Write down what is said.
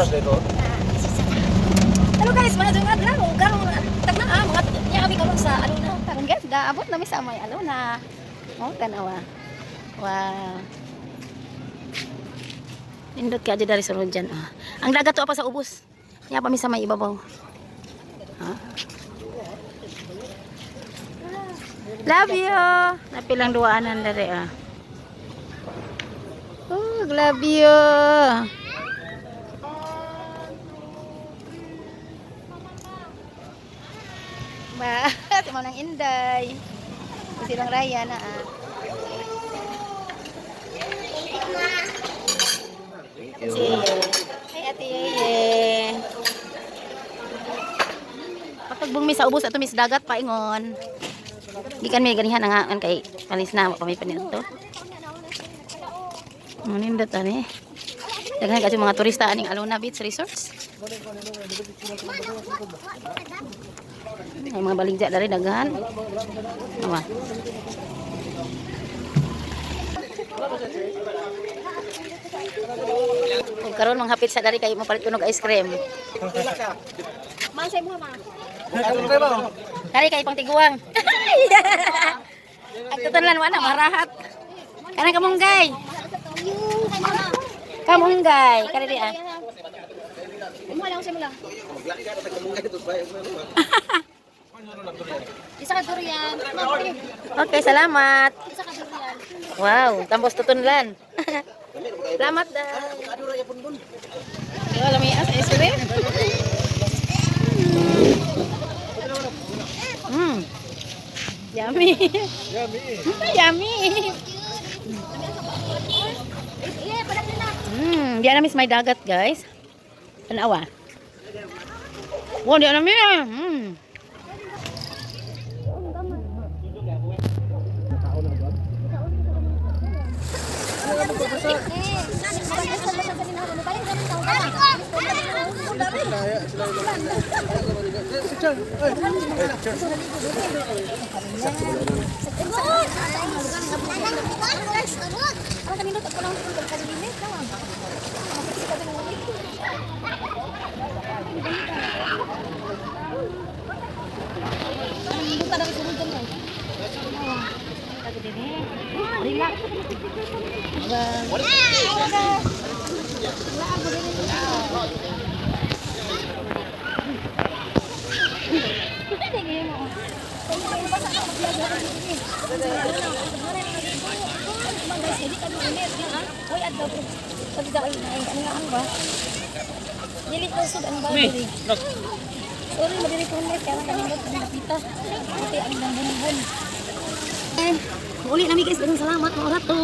Dito. Hello guys, mga dung adlaw, karon tagna ah, mga niya kami karon sa Alona. Karon guys, gaabot na mi sa may Alona. Oh, tanawa. Wow. Nindot ka dari sa road dyan. Ah. Ang dagat to pa sa ubos. Niya pa mi sa may ibabaw. Ha? Love you. Napilang duwaanan dari ah. Oh, love you. Ba, si Manang Inday. Silang Raya na ah. Thank Si Ay, Ate Yeye. Patagbong mi sa ubos ato mi sa dagat paingon. Gikan mi ganihan ang an kay panis na wa pa mi panito. Nindot ani. Daghan kasi mga turista aning Alona Beach Resorts. Ay, mga baligya dari daghan. Awa. Kung karon manghapit sa dari kay mopalit kunog ice cream. Ma, sa imo ma. Kari kay pang tiguang. Ang tutunlan wala marahat. Kanang kamunggay. Kamunggay, kari di ah. Imo lang sa imo lang. Isa ka durian. Okay, salamat. Isa ka durian. Wow, tambos tutunlan. Salamat da. Wala may as ice cream. Yummy. Yummy. Yummy. Di na miss may dagat, guys. Tanawa. Wow, di na miss. Relax. Dili ko sud ang bagay. Sorry, madiri ko ulit. Kaya kanindot ang napita. Ate, ang bunbun. Uli nami guys, daghang salamat mga to.